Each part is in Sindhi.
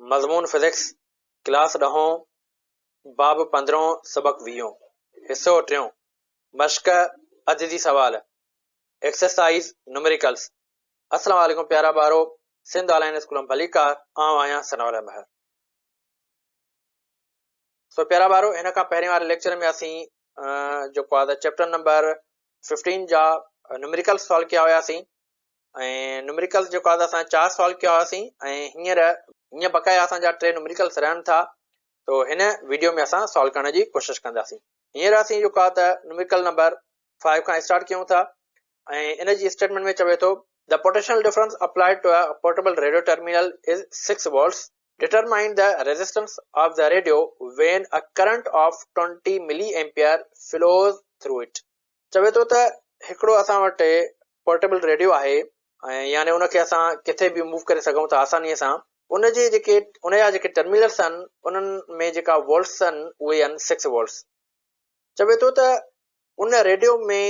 مضمون فزڪس، ڪلاس ڏهون، باب پندرهون، سبق ويهون، حصو ٽيون، مشق عددي سوال، ايڪسرسائيز نمريڪلز. السلام عليڪم پيارا ٻارو، سنڌ آن لائين اسڪول ۾ ڀليڪار، آئون آهيان ثناء الله مهر. سو پيارا ٻارو هن کان پهرين واري ليڪچر ۾ اسين جيڪو آهي ته چيپٽر نمبر 15 جا نمريڪلز سالو ڪيا هياسين ۽ نمريڪلز جيڪو آهي اسان چار سالو ڪيا هياسين ۽ هينئر هيئن بقايا اسان جا ٽي نمريڪلز رهن ٿا تو هن ويڊيو ۾ اسان سالو ڪرڻ جي ڪوشش ڪنداسين. هينئر اسين جيڪو آهي ته نمريڪل نمبر 5 کان اسٽارٽ ڪيون ٿا ۽ ان جي اسٽيٽمينٽ ۾ چوي ٿو The potential difference applied to a portable radio terminal is 6 volts. Determine the resistance of the radio when a current of 20 milliampere flows through it. چوي ٿو ته هڪڙو اسان وٽ پورٽيبل ريڊيو آهي ۽ يعني ان کي اسان ڪٿي به موو ڪري سگهون ٿا آساني سان ان جي جيڪي ان جا جيڪي ٽرمينلس آهن انهن ۾ جيڪا وولٽس آهن اهي آهن 6 وولٽس. چوي ٿو ته ان ريڊيو ۾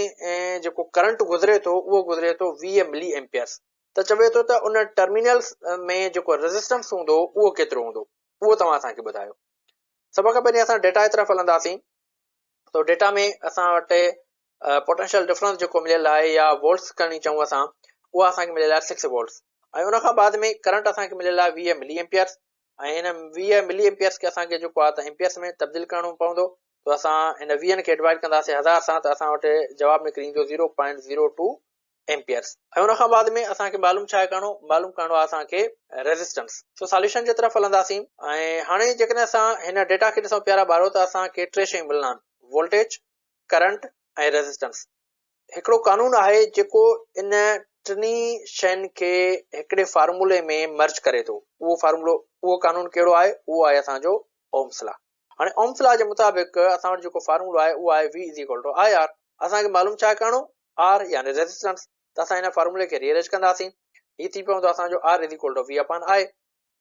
جيڪو ڪرنٽ گذري ٿو اهو گذري ٿو 20 ملي ايمپيئرس ته چوي ٿو ته ان ٽرمينلز ۾ جيڪو ريزسٽنس هوندو اهو ڪيترو هوندو اهو توهان اسان کي ٻڌايو. سڀ کان پهرين اسان ڊيٽا جي طرف هلنداسين تو ڊيٽا ۾ اسان وٽ پوٽينشل ڊفرنس جيڪو مليل آهي يا وولٽس کڻي چئون اسان اها اسان کي مليل آهي 6 وولٽس ۽ ان کان بعد ۾ ڪرنٽ اسان کي مليل آهي 20 ملي ايمپيئرس ۽ هن 20 ملي ايمپيئرس کي اسان کي جيڪو آهي ته ايمپيئرس ۾ تبديل ڪرڻو پوندو ته اسان هن ويهن کي ڊوائيڊ ڪنداسين هزار سان ته اسان وٽ جواب نڪري ايندو زيرو پوائنٽ زيرو ٽو ايمپيئرس ۽ ان کان بعد ۾ اسان کي معلوم ڇا ڪرڻو معلوم ڪرڻو آهي اسان کي ريزسٽنس. سو ساليوشن جي طرف هلنداسين ۽ هاڻي جيڪڏهن اسان هن ڊيٽا کي ڏسون پيارا ٻارو ته اسان کي ٽي شيون ملن آهن وولٽيج، ڪرنٽ ۽ ريزسٽنس. هڪڙو قانون آهي جيڪو ان ٽنهي شين کي هڪڙي فارمولي ۾ مرج ڪري ٿو. اهو فارمولو، اهو قانون ڪهڙو آهي؟ اهو آهي اسان جو اومس لا. هاڻي اومس لا جي مطابق اسان وٽ جيڪو فارمولو آهي اهو آهي V is equal to I R. اسان کي معلوم ڇا ڪرڻو؟ R يعني ريزسٽنس. ته اسان هن فارمولي کي ري ارينج ڪنداسين. هي ٿي پوندو اسان جو R is equal to V upon I.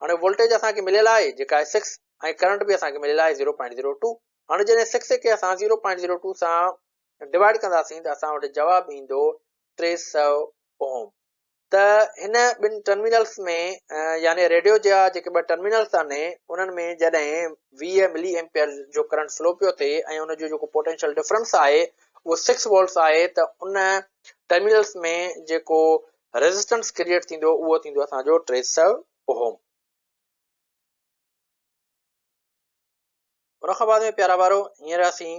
هاڻي وولٽيج اسان کي مليل آهي جيڪا آهي 6 ۽ ڪرنٽ به اسان کي مليل آهي 0.02. هاڻي جڏهن 6 کي اسان 0.02 سان ڊوائيڊ ڪنداسين ته اسان وٽ جواب ايندو 300 اوم. ته هن ٻن ٽرمينلز ۾ يعني ريڊيو جا جيڪي ٻه ٽرمينلز آهن انهن ۾ جڏهن 20 ملي ايمپيئر جو ڪرنٽ فلو پيو ٿئي ۽ ان جو جيڪو پوٽينشل ڊفرنس آهي اهو 6 وولٽس آهي ته ان ٽرمينلز ۾ جيڪو ريزسٽنس ڪريئيٽ ٿيندو اهو ٿيندو اسان جو 300 اوم. ان کان بعد ۾ پيارا ٻارو هينئر اسين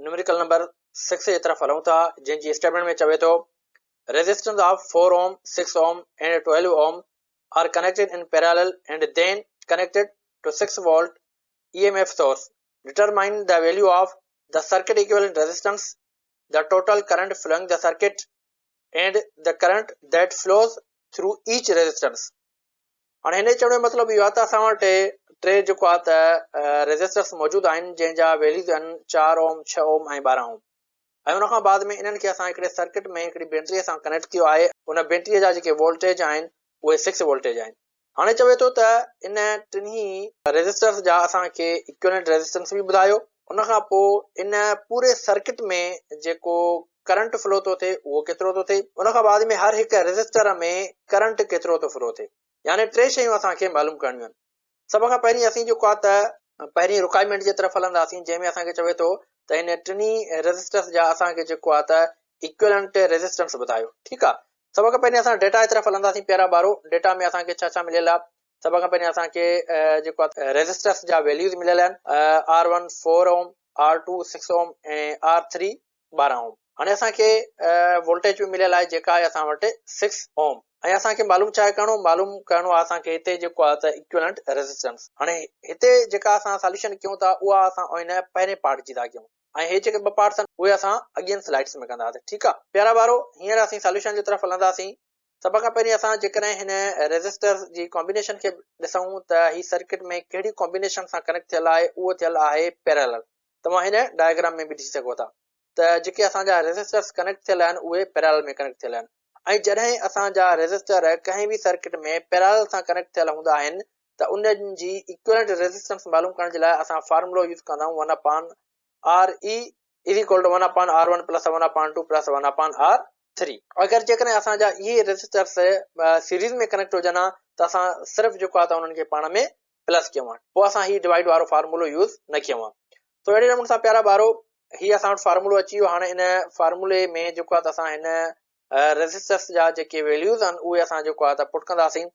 نيومريڪل نمبر 6 جي طرف هلون ٿا جنهن جي اسٽيٽمينٽ ۾ چوي ٿو resistance of 4 ohm, 6 ohm and 12 ohm are connected in parallel and then connected to 6 volt EMF source. Determine the value of the circuit equivalent resistance, the total current flowing the circuit and the current that flows through each resistance. هاڻي هن جي چوڻ جو مطلب اهو آهي ته اسان وٽ ٽي جيڪو آهي ته ريزسٽرس موجود آهن جنهن جا ويليوز آهن چار اوم، ڇهه اوم ۽ ٻارهن اوم ۽ ان کان بعد ۾ انهن کي اسان هڪڙي سرڪٽ ۾ هڪڙي بيٽري سان ڪنيڪٽ ڪيو آهي ان بيٽري جا جيڪي وولٽيج آهن اهي سڪس وولٽيج آهن هاڻي چوي ٿو ته ان ٽنهي ريزسٽرس جا اسان کي ايڪويلنٽ ريزسٽنس به ٻڌايو ان کان پوء ان پوري سرڪٽ ۾ جيڪو ڪرنٽ فلو ٿو ٿئي اهو ڪيترو ٿو ٿئي ان کان بعد ۾ هر هڪ ريزسٽر ۾ ڪرنٽ ڪيترو ٿو فلو ٿئي يعني ٽي شيون اسان کي معلوم ڪرڻيون آهن سڀ کان پهرين اسين جيڪو آهي ته پهرين رڪوائرمينٽ جي طرف هلنداسين جنهن ۾ اسان کي چوي ٿو ته هن ٽنهي ريزسٽرس جا اسان کي جيڪو آهي ته ايڪويلنٽ ريزسٽنس ٻڌايو ٺيڪ آهي سڀ کان پهرين اسان ڊيٽا جي طرف هلنداسين پيارا ٻارو ڊيٽا ۾ اسان کي ڇا ڇا مليل آهي سڀ کان پهرين اسان کي جيڪو آهي ريزسٽرس جا ويليوز مليل آهن R one four ohm, R two six ohm ۽ R three 12 ohm. هاڻي اسان کي وولٽيج به مليل آهي جيڪا آهي اسان وٽ سڪس اوم ۽ اسان کي معلوم ڇا ڪرڻو معلوم ڪرڻو آهي اسان کي هتي جيڪو آهي ته ايڪويلنٽ ريزسٽنس. هاڻي هتي جيڪا اسان ساليوشن ڪيون ٿا اها اسان ان پهرين پارٽ جي ٿا ڪيون ۽ هي جيڪي ٻه پارٽس آهن اهي اسان اڳين سلائيڊس ۾ ڪنداسين ٺيڪ آهي پيارا ٻارو هينئر اسين ساليوشن جي طرف هلنداسين. سڀ کان پهرين اسان جيڪڏهن هن ريزسٽرز جي ڪامبينيشن کي ڏسون ته هي سرڪٽ ۾ ڪهڙي ڪامبينيشن سان ڪنيڪٽ ٿيل آهي اهو ٿيل آهي پيرالل توهان هن ڊائگرام ۾ به ڏسي سگهو ٿا ته جيڪي اسان جا ريزسٽرز ڪنيڪٽ ٿيل آهن اهي پيرالل ۾ ڪنيڪٽ ٿيل آهن ۽ جڏهن اسان جا ريزسٽر ڪنهن به سرڪٽ ۾ پيرالل سان ڪنيڪٽ ٿيل هوندا آهن ته انهن جي ايڪويلنٽ ريزسٽنس معلوم ڪرڻ جي لاء اسان فارمولو يوز ڪندا آهيون one upon R E is equal to one upon R one plus one upon two plus one upon R three. اگر جيڪڏهن اسان جا اهي ريزسٽرس سيريز ۾ ڪنيڪٽ هجن ها ته اسان صرف جيڪو آهي ته انهن کي پاڻ ۾ پلس ڪيون ها پوء اسان هي ڊوائيڊ وارو فارمولو يوز نه ڪيون ها. تو اهڙي نموني سان پيارا ٻارو هي اسان وٽ فارمولو اچي ويو. هاڻي ان فارمولي ۾ جيڪو آهي ته اسان هن ريزسٽرس جا جيڪي ويليوز آهن اهي اسان جيڪو آهي ته پٽ ڪنداسين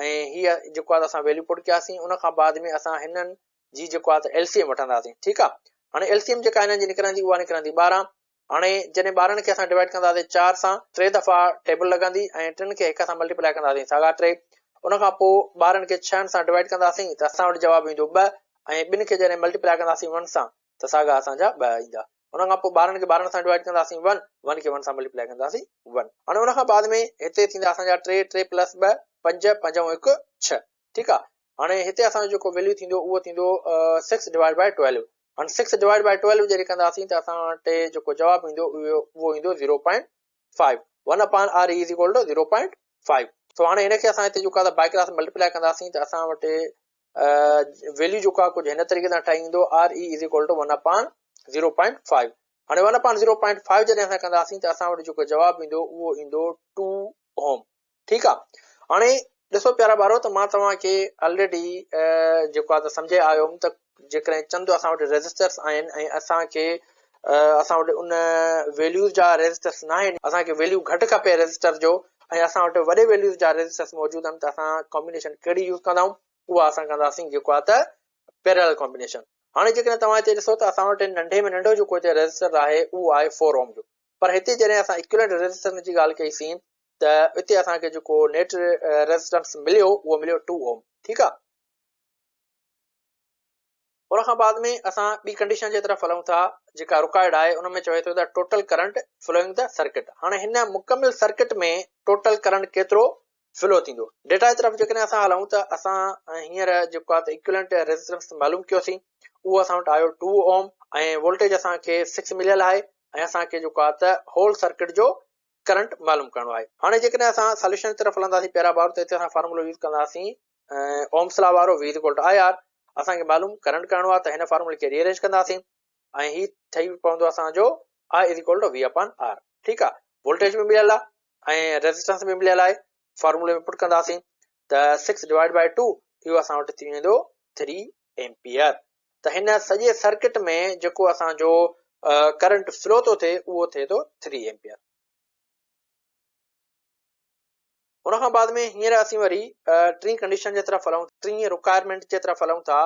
۽ هي جيڪو آهي ته اسان ويليو پٽ ڪياسين. ان کان بعد ۾ اسان هنن جي جيڪو آهي ته ايل سي ايم وٺنداسين. ٺيڪ آهي، هاڻي ايل سي ايم جيڪا هنن جي نڪرندي اها نڪرندي 12. هاڻي جڏهن 12 کي اسان ڊوائيڊ ڪنداسين 4 سان، 3 دفعا ٽيبل لڳندي ۽ 3 کي 1 سان ملٽيپلائي ڪنداسين ساڳا 3. ان کان پوء 12 کي 6 سان ڊوائيڊ ڪنداسين ته اسان وٽ جواب ايندو 2 ۽ 2 کي جڏهن ملٽيپلائي ڪنداسين 1 سان ته ساڳا اسان جا 2 ايندا. ان کان پوء 12 کي 12 سان ڊوائيڊ ڪنداسين 1، 1 کي 1 سان ملٽيپلائي ڪنداسين 1. هاڻي ان کان بعد ۾ هتي ٿيندا اسان جا 3، 3 پلس 2 5، 5 ۽ 1 6. ٺيڪ آ، هاڻي هتي اسان جو جيڪو ويليو ٿيندو اهو ٿيندو 6 ڊوائيڊ بائي 12. هاڻي 6 ڊوائيڊ بائي 12 جڏهن ڪنداسين ته اسان وٽ جيڪو جواب ايندو اهو ايندو 0.5. 1 upon R E is equal to 0.5. سو هاڻي هن کي اسان هتي جيڪو آ ته بائي ڪراس ملٽيپلائي ڪنداسين ته اسان وٽ ويليو جيڪو آهي ڪجهه هن طريقي سان ٺاهي ايندو R E is equal to 1 upon 0.5. هاڻي 1 اپان 0.5 جڏهن اسان ڪنداسين ته اسان وٽ جيڪو جواب ايندو اهو ايندو 2 اوم. ٺيڪ آ، هاڻي ڏسو پيارا ٻارو ته مان توهان کي آلريڊي جيڪو آ ته سمجهائي آيو هوم ته جيڪڏهن چند اسان وٽ ريزسٽرس آهن ۽ اسان کي اسان وٽ ان ويليوز جا ريزسٽرس نه آهن، اسان کي ويليو گهٽ کپي ريزسٽر جو ۽ اسان وٽ وڏي ويليوز جا ريزسٽرس موجود آهن ته اسان ڪامبينيشن ڪهڙي يوز ڪندا آهيون؟ اها اسان ڪنداسين جيڪو آهي ته پيرل ڪامبينيشن. هاڻي جيڪڏهن توهان هتي ڏسو ته اسان وٽ ننڍي ۾ ننڍو جيڪو هتي ريزسٽر آهي اهو آهي 4 اوم جو، پر هتي جڏهن اسان ايڪويلنٽ ريزسٽنس جي ڳالهه ڪئي سين ته اتي اسان کي جيڪو نيٽ ريزسٽنس مليو اهو مليو 2 اوم. ٺيڪ آهي، ان کان بعد ۾ اسان ٻي ڪنڊيشن جي طرف هلون ٿا جيڪا رڪوائرڊ آهي. ان ۾ چوي ٿو ته total current flowing the circuit. هاڻي هن مڪمل سرڪٽ ۾ ٽوٽل ڪرنٽ ڪيترو فلو ٿيندو؟ ڊيٽا جي طرف جيڪڏهن اسان هلون ته اسان هينئر جيڪو آهي ته ايڪويلنٽ ريزسٽنس معلوم ڪيوسين اهو اسان وٽ آيو 2 اوم ۽ وولٽيج اسان کي 6 مليل آهي ۽ اسان کي جيڪو آهي ته هول سرڪٽ جو ڪرنٽ معلوم ڪرڻو آهي. هاڻي جيڪڏهن اسان ساليوشن جي طرف هلنداسين پيارا ٻارو ته هتي اسان فارمولو يوز ڪنداسين اومس لا وارو V equal to I R. اسان کي معلوم ڪرنٽ ڪرڻو آهي ته هن فارمولي کي ري ارينج ڪنداسين ۽ هي ٺهي پوندو اسان جو I is equal to V upon R. ٺيڪ آهي، وولٽيج به مليل آهي ۽ ريزسٽنس به مليل آهي، فارمولي ۾ پٽ ڪنداسين ته 6 ڊوائيڊ بائي 2 اهو اسان وٽ ٿي ويندو 3 ايمپيئر. ته هن سڄي سرڪٽ ۾ جيڪو اسان جو ڪرنٽ فلو ٿو ٿئي اهو ٿئي ٿو 3 ايمپيئر. ان کان بعد ۾ هينئر اسين وري ٽين ڪنڊيشن جي طرف هلون، ٽين رڪوائرمينٽ جي طرف هلون ٿا،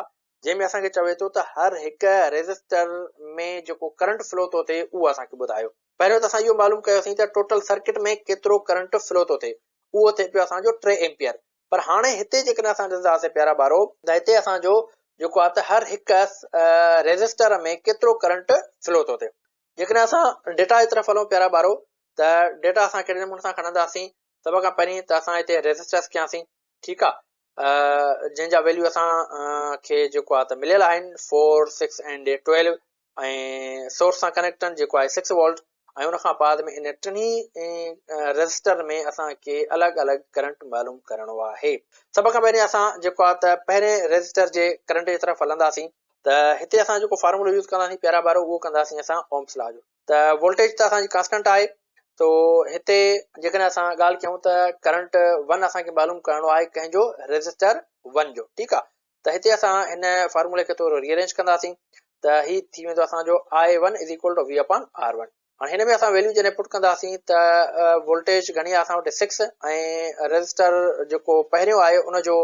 جنهن ۾ اسان کي چوي ٿو ته هر هڪ ريزسٽر ۾ جيڪو ڪرنٽ فلو ٿو ٿئي اهو اسان کي ٻڌايو. پهريون ته اسان اهو معلوم ڪيوسين ته ٽوٽل سرڪٽ ۾ ڪيترو ڪرنٽ فلو ٿو ٿئي، اهو ٿئي پيو اسان جو 3 ايمپيئر. پر هاڻي هتي جيڪڏهن اسان ڏسنداسين پيارا ٻارو ته هتي اسان جو جيڪو آهي ته هر هڪ ريزسٽر ۾ ڪيترو ڪرنٽ فلو ٿو ٿئي. جيڪڏهن اسان ڊيٽا جي طرف هلون پيارا ٻارو ته ڊيٽا اسان ڪهڙي نموني سان کڻنداسين؟ سڀ کان پهرين ته اسان هتي ريزسٽرس ڪياسين. ٺيڪ آ، جنهن جا ويليو اسان کي جيڪو آ ته مليل آهن 4، 6 اينڊ 12 ۽ سورس سان ڪنيڪٽ آهن جيڪو آهي 6 وولٽ ۽ ان کان بعد ۾ ان ٽنهي ريزسٽر ۾ اسان کي الڳ الڳ ڪرنٽ معلوم ڪرڻو آهي. سڀ کان پهرين اسان جيڪو آ ته پهرين ريزسٽر جي ڪرنٽ جي طرف هلنداسين ته هتي اسان جيڪو فارمولو يوز ڪنداسين پيارا ٻارو اهو ڪنداسين اسان اومس لا جو. ته وولٽيج ته اسان جي ڪانسٽنٽ آهي تو هتي جيڪڏهن اسان ڳالهه ڪيون ته ڪرنٽ 1 اسان کي معلوم ڪرڻو آهي ڪنهن جو ريزسٽر 1 جو. ٺيڪ آهي، ته هتي اسان هن فارمولي کي ٿورو ري ارينج ڪنداسين ته هي ٿي ويندو اسان جو I one is equal to V upon R one. هاڻي هن ۾ اسان ويليو جڏهن پٽ ڪنداسين ته وولٽيج گهڻي آهي اسان وٽ 6 ۽ ريزسٽر جيڪو پهريون آهي ان جو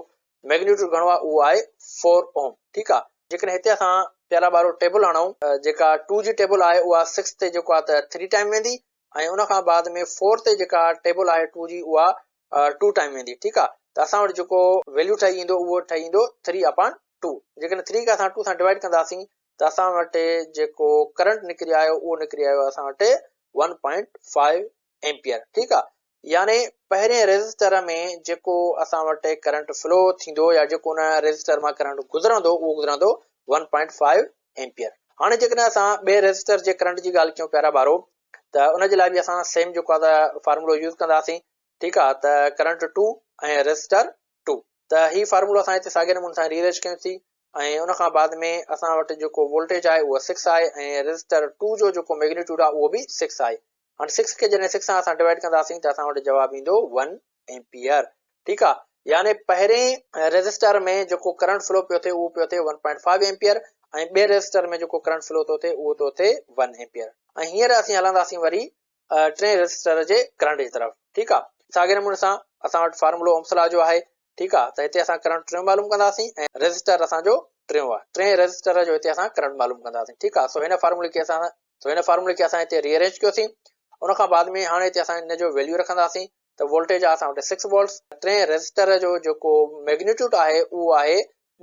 ميگنيٽيوڊ گهڻو آهي اهو آهي 4 اوم. ٺيڪ آهي، جيڪڏهن هتي اسان پيارا ٻارو ٽيبل هڻون جيڪا 2 جي ٽيبل آهي اها 6 تي جيڪو آهي ته 3 ٽائيم ويندي ۽ ان کان بعد ۾ 4 تي جيڪا ٽيبل آهي 2 جي اها 2 ٽائيم ويندي. ٺيڪ آهي، ته اسان وٽ جيڪو ويليو ٺهي ايندو اهو ٺهي ايندو 3 اپان 2. جيڪڏهن 3 کي اسان 2 سان ڊوائيڊ ڪنداسين ته اسان وٽ جيڪو ڪرنٽ نڪري آيو اهو نڪري آيو اسان وٽ 1.5 ايمپيئر. ٺيڪ آ، يعني پهرين ريزسٽر ۾ جيڪو اسان وٽ ڪرنٽ فلو ٿيندو يا جيڪو ان ريزسٽر مان ڪرنٽ گذرندو اهو گذرندو 1.5 ايمپيئر. هاڻي جيڪڏهن اسان ٻئي ريزسٽر جي ڪرنٽ جي ڳالهه ڪيون پيارا ٻارو ته ان جي لاء به اسان سيم جيڪو آ ته فارمولو يوز ڪنداسين. ٺيڪ آ، ته ڪرنٽ 2 ۽ ريزسٽر 2، ته هي فارمولو اسان هتي ساڳي نموني سان ري ارينج ڪيوسين ۽ ان کان بعد ۾ اسان وٽ جيڪو وولٽيج آهي اهو 6 آهي ۽ ريزسٽر 2 جو جيڪو ميگنيٽيوڊ آهي اهو به 6 آهي. هاڻي 6 کي جڏهن 6 سان اسان ڊوائيڊ ڪنداسين ته اسان وٽ جواب ايندو 1 ايمپيئر. ٺيڪ آ، يعني پهرين ريزسٽر ۾ جيڪو ڪرنٽ فلو پيو ٿئي اهو پيو ٿئي 1.5 ايمپيئر ۽ ٻئي ريزسٽر ۾ جيڪو ڪرنٽ فلو ٿو ٿئي اهو ٿو ٿئي 1 ايمپيئر ۽ هينئر اسين هلنداسين وري ٽئين ريزسٽر جي ڪرنٽ جي طرف ٺيڪ آ ساڳي نموني سان اسان وٽ فارمولو اومس لا جو آهي ٺيڪ آ ته هتي اسان ڪرنٽ ٽيون معلوم ڪنداسين ۽ ريزسٽر اسان جو ٽيون آ ٽئين ريزسٽر جو هتي اسان ڪرنٽ معلوم ڪنداسين ٺيڪ آ سو هن فارمولي کي اسان سو هن فارمولي کي اسان هتي ري ارينج ڪيوسين ان کان بعد ۾ هاڻي هتي اسان هن جو ويليو رکنداسين ته وولٽيج آهي اسان وٽ 6 وولٽس، ٽئين ريزسٽر جو جيڪو ميگنيٽيوڊ آهي اهو آهي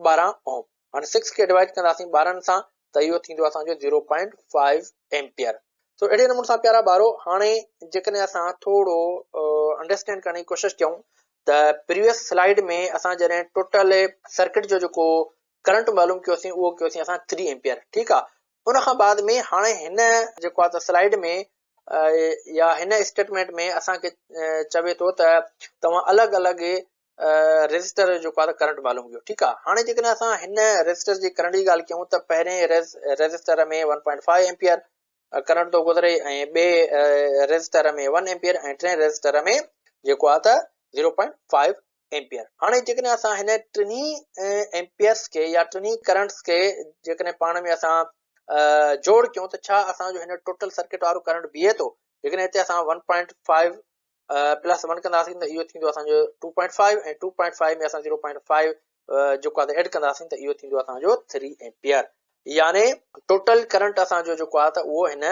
12 اوم، هاڻي 6 کي ڊوائيڊ ڪنداسين 12 سان ته اهو ٿيندو اسان جو 0.5 ايمپيئر. سو اهڙي نموني سان پيارا ٻارو هاڻي جيڪڏهن اسان ٿورو انڊرسٽينڊ ڪرڻ جي ڪوشش ڪيون ته پريويس سلائيڊ ۾ اسان جڏهن ٽوٽل سرڪٽ جو جيڪو ڪرنٽ معلوم ڪيوسين اهو ڪيوسين اسان 3 ايمپيئر ٺيڪ آهي ان کان بعد ۾ هاڻي هن جيڪو آهي ته سلائيڊ ۾ يا هن اسٽيٽمينٽ ۾ اسان کي چوي ٿو ته توهان الڳ الڳ ريزسٽر جو جيڪو آهي ڪرنٽ معلوم ڪيو ٺيڪ آهي هاڻي جيڪڏهن اسان هن ريزسٽر جي ڪرنٽ جي ڳالهه ڪيون ته پهرين ريزسٽر ۾ 1.5 ايمپيئر ڪرنٽ ٿو گذري ۽ ٻئي ريزسٽر ۾ 1 ايمپيئر ۽ ٽئين ريزسٽر ۾ جيڪو آهي ته 0.5 ايمپيئر هاڻي جيڪڏهن اسان هن ٽنهي ايمپيئرس کي يا ٽنهي ڪرنٽس کي جيڪڏهن پاڻ ۾ اسان جوڙ ڪيون ته ڇا اسان جو هن ٽوٽل سرڪٽ وارو ڪرنٽ بيهي ٿو؟ جيڪڏهن هتي اسان 1.5 پلس 1 ڪنداسين ته اهو ٿيندو اسان جو 2.5 ۽ 2.5 ۾ اسان 0.5 جيڪو آهي ايڊ ڪنداسين ته اهو ٿيندو اسان جو 3 ايمپيئر يعني ٽوٽل ڪرنٽ اسان جو جيڪو آهي ته اهو هن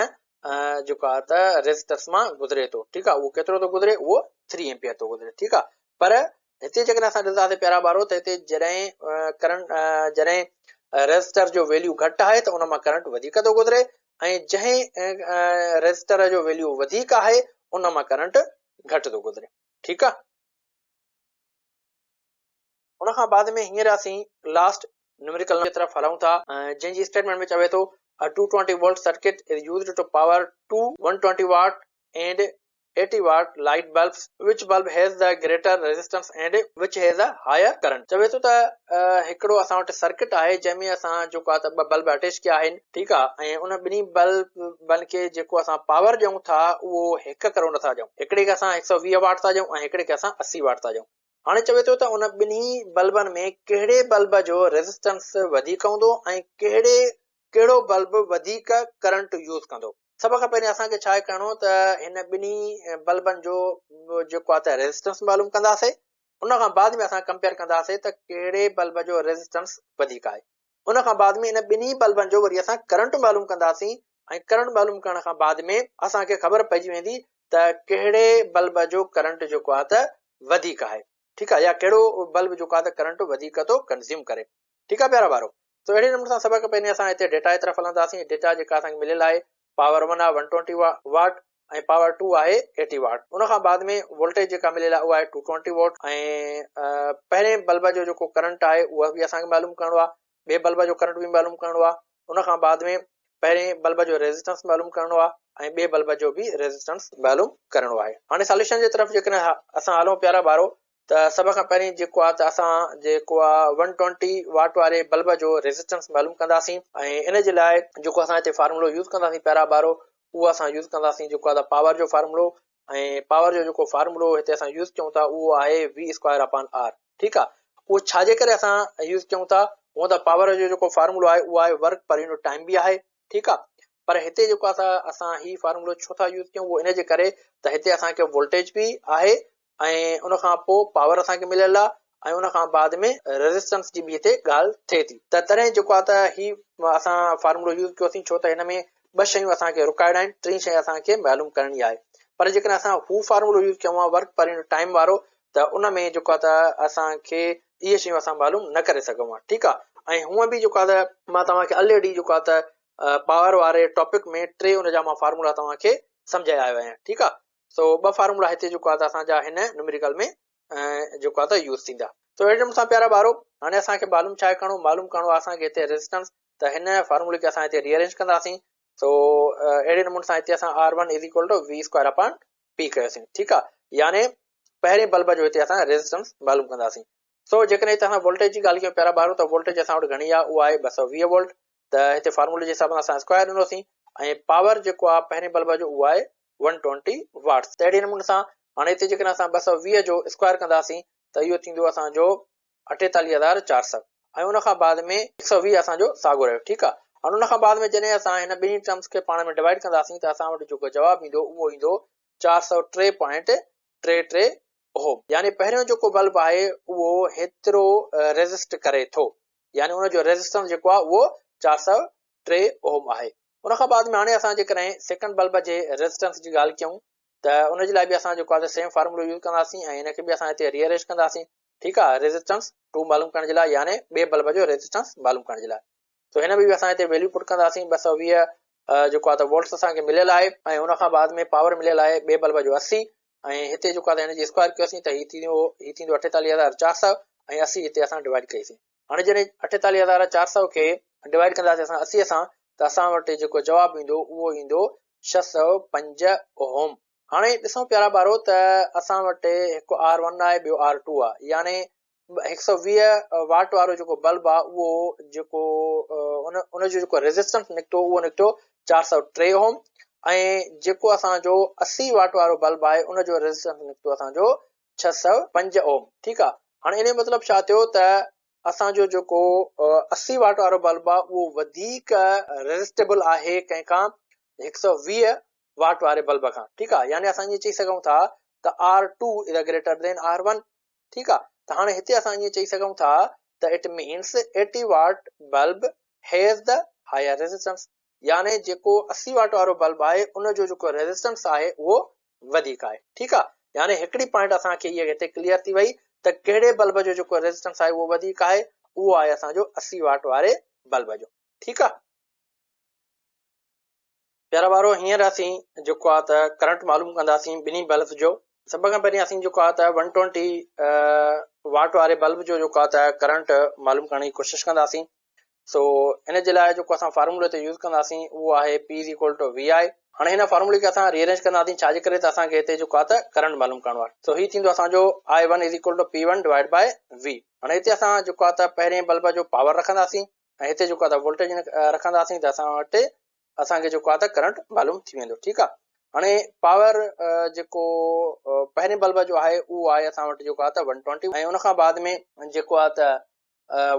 جيڪو آهي ته ريزسٽنس مان گذري ٿو ٺيڪ آهي اهو ڪيترو ٿو گذري اهو 3 ايمپيئر ٿو گذري ٺيڪ آهي پر هتي جيڪڏهن اسان ڏسنداسين پيارا ٻارو ته هتي جڏهن ڪرنٽ جڏهن ريزسٽر جو ويليو گهٽ آهي ته ان مان ڪرنٽ وڌيڪ ٿو گذري ۽ جنهن ريزسٽر جو ويليو وڌيڪ آهي ان مان ڪرنٽ گهٽ ٿو گذري ٺيڪ آهي ان کان بعد ۾ هينئر اسين لاسٽ نيوميريڪل جي طرف هلون ٿا جنهن جي اسٽيٽمينٽ ۾ چوي ٿو A 220 volt circuit is used to power two 120 watt and 80 watt light bulbs, which bulb has the greater resistance and which has a higher current چوي ٿو ته هڪڙو اسان وٽ سرڪٽ آهي جنهن ۾ اسان جيڪو آهي ته ٻه بلب اٽيچ ڪيا آهن ٺيڪ آهي ۽ ان ٻنهي بلبن کي جيڪو اسان پاور ڏيون ٿا اهو هڪ ڪرو نٿا ڏيون هڪڙي کي اسان 120 واٽ ٿا ڏيون ۽ هڪڙي کي اسان 80 واٽ ٿا ڏيون هاڻي چوي ٿو ته ان ٻنهي بلبن ۾ ڪهڙي بلب جو ريزسٽنس وڌيڪ هوندو ۽ ڪهڙي ڪهڙو بلب وڌيڪ ڪرنٽ يوز ڪندو سڀ کان پهرين اسان کي ڇا ڪرڻو ته هن ٻنهي بلبن جو جيڪو آهي ته ريزسٽنس معلوم ڪنداسين ان کان بعد ۾ اسان ڪمپيئر ڪنداسين ته ڪهڙي بلب جو ريزسٽنس وڌيڪ آهي ان کان بعد ۾ ان ٻنهي بلبن جو وري اسان ڪرنٽ معلوم ڪنداسين ۽ ڪرنٽ معلوم ڪرڻ کان بعد ۾ اسان کي خبر پئجي ويندي ته ڪهڙي بلب جو ڪرنٽ جيڪو آهي ته وڌيڪ آهي ٺيڪ آهي يا ڪهڙو بلب جيڪو آهي ته ڪرنٽ وڌيڪ ٿو ڪنزيوم ڪري ٺيڪ آهي پيارا ٻارو سو اهڙي نموني سان سڀ کان پهرين اسان هتي ڊيٽا جي طرف هلنداسين ڊيٽا جيڪا اسان کي مليل آهي پاور 1 آهي 120 واٽ ۽ پاور 2 آهي 80 واٽ ان کان بعد ۾ وولٽيج جيڪا مليل آهي اها آهي 220 وولٽ ۽ پهرين بلب جو جيڪو ڪرنٽ آهي اهو به اسان کي معلوم ڪرڻو آهي ٻئي بلب جو ڪرنٽ به معلوم ڪرڻو آهي ان کان بعد ۾ پهرين بلب جو ريزسٽنس معلوم ڪرڻو آهي ۽ ٻئي بلب جو به ريزسٽنس معلوم ڪرڻو آهي هاڻي ساليوشن جي طرف جيڪڏهن اسان هلون پيارا ٻارو ته سڀ کان پهرين جيڪو آ ته اسان جيڪو آ 120 واٽ واري بلب جو ريزسٽنس معلوم ڪنداسين ۽ ان جي لاء جيڪو اسان هتي فارمولو يوز ڪنداسين پيارا ٻارو اهو اسان يوز ڪنداسين جيڪو آ ته پاور جو فارمولو ۽ پاور جو جيڪو فارمولو هتي اسان يوز ڪيون ٿا اهو آهي وي اسڪوائر اپان آر ٺيڪ آ اهو ڇا جي ڪري اسان يوز ڪيون ٿا هونء ته پاور جو جيڪو فارمولو آهي اهو آهي ورڪ پر يونٽ ٽائيم به آهي ٺيڪ آ پر هتي جيڪو آ اسان هي فارمولو ڇو ٿا يوز ڪيون اهو ان جي ڪري ته هتي اسان کي وولٽيج به آهي ۽ ان کان پوء پاور اسان کي مليل آهي ۽ ان کان بعد ۾ ريزسٽنس جي به هتي ڳالهه ٿئي ٿي ته تڏهن جيڪو آهي ته هي اسان فارمولو يوز ڪيوسين ڇو ته هن ۾ ٻه شيون اسان کي رڪائرڊ آهن ٽين شيء اسان کي معلوم ڪرڻي آهي پر جيڪڏهن اسان هو فارمولو يوز ڪيون ها ورڪ پر يونٽ ٽائيم وارو ته ان ۾ جيڪو آهي ته اسان کي اهي شيون اسان معلوم نه ڪري سگهون ها ٺيڪ آهي ۽ هونء به جيڪو آهي ته مان توهان کي الريڊي جيڪو آهي ته پاور واري ٽاپڪ ۾ ٽي ان جا مان فارمولا توهان کي سمجهائي آيو آهيان ٺيڪ آهي سو ٻه فارمولا هتي جيڪو آهي ته اسان جا هن نيوميريڪل ۾ جيڪو آهي ته يوز ٿيندا. سو اهڙي نموني سان پيارا ٻارو هاڻي اسان کي معلوم ڇا ڪرڻو معلوم ڪرڻو آهي اسان کي هتي ريزسٽنس ته هن فارمولي کي اسان هتي ري ارينج ڪنداسين سو اهڙي نموني سان هتي اسان R one is equal to V square upon P ڪيوسين ٺيڪ آهي يعني پهرين بلب جو هتي اسان ريزسٽنس معلوم ڪنداسين سو جيڪڏهن هتي اسان وولٽيج جي ڳالهه ڪيون پيارا ٻارو ته وولٽيج اسان وٽ گهڻي آهي اها آهي 220 وولٽ ته هتي فارمولي جي حساب سان اسان اسڪوائر ڏنوسين ۽ پاور جيڪو آهي پهرين بلب جو اهو آهي 120 واٽس ته اهڙي نموني سان هاڻي هتي جيڪڏهن اسان 220 جو اسڪوائر ڪنداسين ته اهو ٿيندو اسان جو 48400 ۽ ان کان بعد ۾ 120 اسان جو ساڳو رهيو ٺيڪ آ. هاڻي ان کان بعد ۾ جڏهن اسان هن ٻنهي ٽرمز کي پاڻ ۾ ڊوائيڊ ڪنداسين ته اسان وٽ جيڪو جواب ايندو اهو ايندو 403.33 اوهم يعني پهريون جيڪو بلب آهي اهو هيترو ريزسٽ ڪري ٿو يعني ان جو ريزسٽنس جيڪو آهي اهو 403 اوهم آهي. ان کان بعد ۾ هاڻي اسان جيڪڏهن سيڪنڊ بلب جي ريزسٽنس جي ڳالهه ڪيون ته ان جي لاء به اسان جيڪو آهي سيم فارمولو يوز ڪنداسين ۽ هن کي به اسان هتي ري ارينج ڪنداسين ٺيڪ آهي ريزسٽنس 2 معلوم ڪرڻ جي لاء يعني ٻئي بلب جو ريزسٽنس معلوم ڪرڻ جي لاء سو هن ۾ به اسان هتي ويليو پٽ ڪنداسين 220 جيڪو آهي ته وولٽس اسان کي مليل آهي ۽ ان کان بعد ۾ پاور مليل آهي ٻئي بلب جو 80 ۽ هتي جيڪو آهي هن جي اسڪوائر ڪيوسين ته هي ٿيندو 48400 ۽ 80 هتي اسان ڊوائيڊ ڪئيسين. هاڻي جڏهن 48400 کي ڊوائيڊ ڪنداسين اسان 80 سان ته اسان وٽ جيڪو جواب ايندو اهو ايندو 605 اوهم. هاڻي ڏسون پيارا ٻارو ته اسان وٽ هڪ آر ون آهي ٻيو آر ٽو آهي يعني 120 واٽ وارو جيڪو بلب آهي اهو جيڪو ان ان جو جيڪو ريزسٽنس نڪتو اهو نڪتو 403 اوهم ۽ جيڪو اسان جو 80 واٽ وارو بلب آهي ان جو ريزسٽنس نڪتو اسان جو 605 اوم ٺيڪ آ. هاڻي ان جو مطلب ڇا ٿيو ته اسان جو جيڪو 80 واٽ وارو بلب آ اهو وڌيڪ ريزسٽيبل آهي ڪنهن کان 120 واٽ واري بلب کان ٺيڪ آ. يعني اسان ائين چئي سگهون ٿا ته R two is greater than R one ٺيڪ آ. ته هاڻي هتي اسان ائين چئي سگهون ٿا ته it means 80 watt bulb has the higher resistance يعني جيڪو 80 واٽ وارو بلب آهي ان جو جيڪو ريزسٽنس آهي اهو وڌيڪ آهي ٺيڪ آهي يعني هڪڙي پوائنٽ اسان کي هيء هتي ڪليئر ٿي وئي ته ڪهڙي بلب جو جيڪو ريزسٽنس آهي اهو وڌيڪ آهي اهو آهي اسان جو 80 واٽ واري بلب جو ٺيڪ آهي. پيارا ٻارو هينئر اسين جيڪو آهي ته ڪرنٽ معلوم ڪنداسين ٻنهي بلبس جو سڀ کان پهرين اسين جيڪو آهي ته 120 واٽ واري بلب جو جيڪو آهي ته ڪرنٽ معلوم ڪرڻ جي ڪوشش ڪنداسين سو ان جي لاء جيڪو اسان فارمولو هتي يوز ڪنداسين اهو آهي P is equal to V I. هاڻي هن فارمولي کي اسان ري ارينج ڪنداسين ڇا جي ڪري ته اسان کي هتي جيڪو آهي ته ڪرنٽ معلوم ڪرڻو آهي. سو هي ٿيندو اسان جو I one is equal to P one divide by V. هاڻي هتي اسان جيڪو آهي ته پهرين بلب جو پاور رکنداسين ۽ هتي جيڪو آهي ته وولٽيج رکنداسين ته اسان وٽ اسان کي جيڪو آهي ته ڪرنٽ معلوم ٿي ويندو ٺيڪ آهي. هاڻي پاور جيڪو پهرين بلب جو آهي اهو آهي اسان وٽ جيڪو آهي ته ون ٽوئنٽي ۽ ان کان بعد ۾ جيڪو آهي ته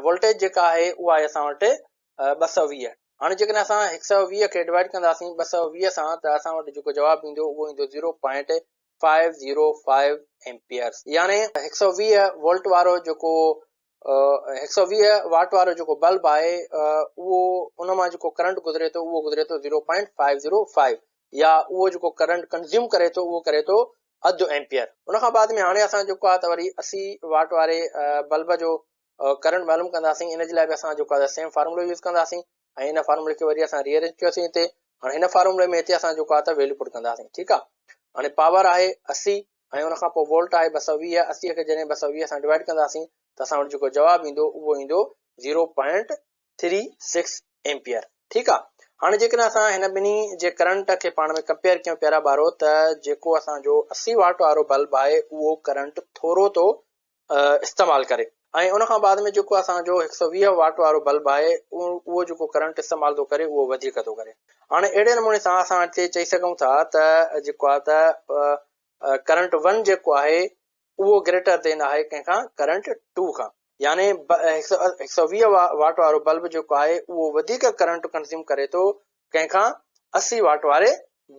وولٽيج جيڪا آهي اها آهي اسان وٽ 220. هاڻي جيڪڏهن اسان 120 کي ڊوائيڊ ڪنداسين 220 سان ته اسان وٽ جيڪو جواب ايندو اهو ايندو 0.505 ايمپيئرس يعني 120 وولٽ وارو جيڪو 120 واٽ وارو جيڪو بلب آهي اهو ان مان جيڪو ڪرنٽ گذري ٿو اهو گذري ٿو 0.505 يا اهو جيڪو ڪرنٽ ڪنزيوم ڪري ٿو اهو ڪري ٿو اڌ ايمپيئر. ان کان بعد ۾ هاڻي اسان جيڪو آهي ته وري 80 واٽ واري بلب جو ڪرنٽ معلوم ڪنداسين ان جي لاء به اسان جيڪو آهي سيم فارمولو يوز ڪنداسين ۽ ان فارمولي کي وري اسان ري ارينج ڪيوسين هتي هاڻي هن فارمولي ۾ هتي اسان جيڪو آهي ته ويليو پٽ ڪنداسين ٺيڪ آهي هاڻي پاور آهي 80 ۽ ان کان پوء وولٽ آهي 220 80 کي جڏهن 220 سان ڊوائيڊ ڪنداسين ته اسان وٽ جيڪو جواب ايندو اهو ايندو 0. ٿري سڪس ايمپيئر ٺيڪ آ هاڻي جيڪڏهن اسان هن ٻنهي جي ڪرنٽ کي پاڻ ۾ ڪمپيئر ڪيون پيارا ٻارو ته جيڪو اسان جو 80 واٽ وارو بلب آهي اهو ڪرنٽ ٿورو ٿو استعمال ڪري ۽ ان کان بعد ۾ جيڪو اسان جو 120 واٽ وارو بلب آهي اهو جيڪو ڪرنٽ استعمال ٿو ڪري اهو وڌيڪ ٿو ڪري هاڻي اهڙي نموني سان اسان هتي چئي سگهون ٿا ته جيڪو آهي ته ڪرنٽ ون جيڪو آهي اهو گريٽر دين آهي ڪنهن کان ڪرنٽ ٽو کان يعني 120 واٽ وارو بلب جيڪو آهي اهو وڌيڪ ڪرنٽ ڪنزيوم ڪري ٿو ڪنهن کان 80 واٽ واري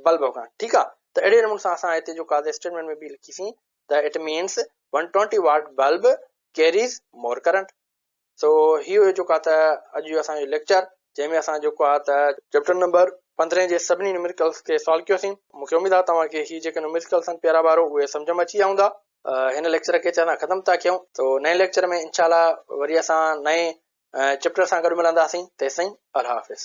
بلب کان ٺيڪ آ ته اهڙي نموني سان اسان هتي جيڪو آهي اسٽيٽمينٽ ۾ به لکيسين ته it means 120 watt bulb carries more current. سو هي هيو جيڪو آهي ته اڄ جو اسان جو ليڪچر جنهن ۾ اسان جيڪو آهي ته چيپٽر نمبر پندرهين جي سڀني نيوميريڪلز کي سالو ڪيوسين. مون کي اميد آهي توهان کي هي جيڪي نيوميريڪلز آهن پيارا ٻارو اهي سمجهه ۾ اچي ويا هوندا. هن ليڪچر کي هتي اسان ختم ٿا ڪيون. سو نئين ليڪچر ۾ انشاء الله وري اسان نئين چيپٽر سان گڏ ملنداسين تيستائين الله حافظ.